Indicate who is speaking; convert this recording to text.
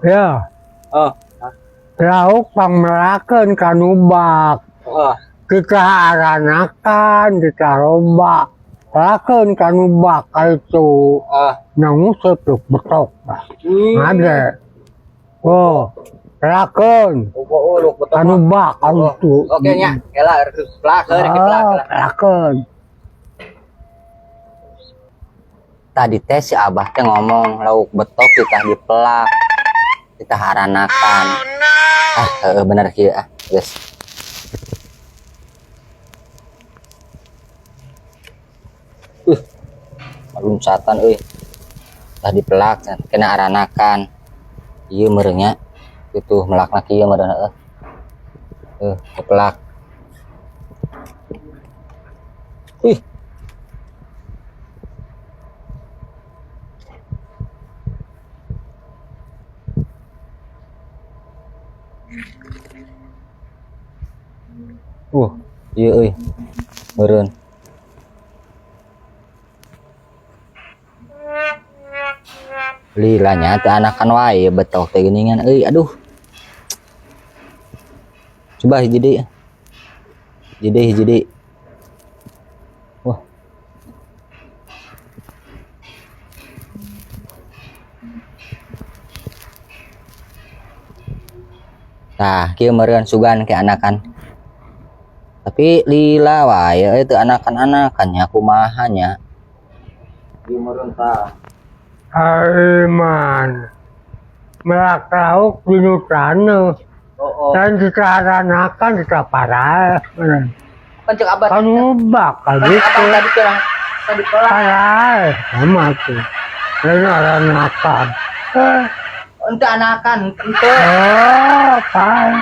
Speaker 1: Ya,
Speaker 2: Oh,
Speaker 1: lauk pangmelakeun ka nu bak.
Speaker 2: Oh.
Speaker 1: Kita aranakan, kita roba. Pelakeun ka nu bak itu.
Speaker 2: Oh.
Speaker 1: Nangusep luk betok. Ada. Oh, pelakeun.
Speaker 2: Oh, oh, luk betok.
Speaker 1: Ka nu bak itu.
Speaker 2: Oke nya, kela pelakeun, rek
Speaker 1: Oh,
Speaker 2: pelakeun.
Speaker 1: pelakeun.
Speaker 2: Tadi teh si Abah teh ngomong lauk betok kita dipelak, kita haranakan. Ah, heeh, bener kieu ah, geus. Loncatan euy. Tah dipelak kena aranakan. Ieu meureun nya. Itu melakna kieu meureun heuh. Dipelak. Ih. Iya euy. Meureun. Lila nya teh anakan wae betok teh geuningan euy, aduh. Coba hiji deui. Hiji deui, hiji deui. Wah. Tah, kieu meureun sugan ke anakan. Tapi lila wae euy teu anakan-anakan nya kumaha nya. Ieu meureun tah.
Speaker 1: Aiman. Melak lauk di nu taneuh.
Speaker 2: Oh, oh.
Speaker 1: Dan kita aranakan kita parah.
Speaker 2: Kan cek abah.
Speaker 1: Kan bak
Speaker 2: Kan cek
Speaker 1: gitu.
Speaker 2: abah tadi terang tadi pelak.
Speaker 1: Parah sama tuh. Dan aranakan.
Speaker 2: Ente anakan, ente.
Speaker 1: Oh, parah.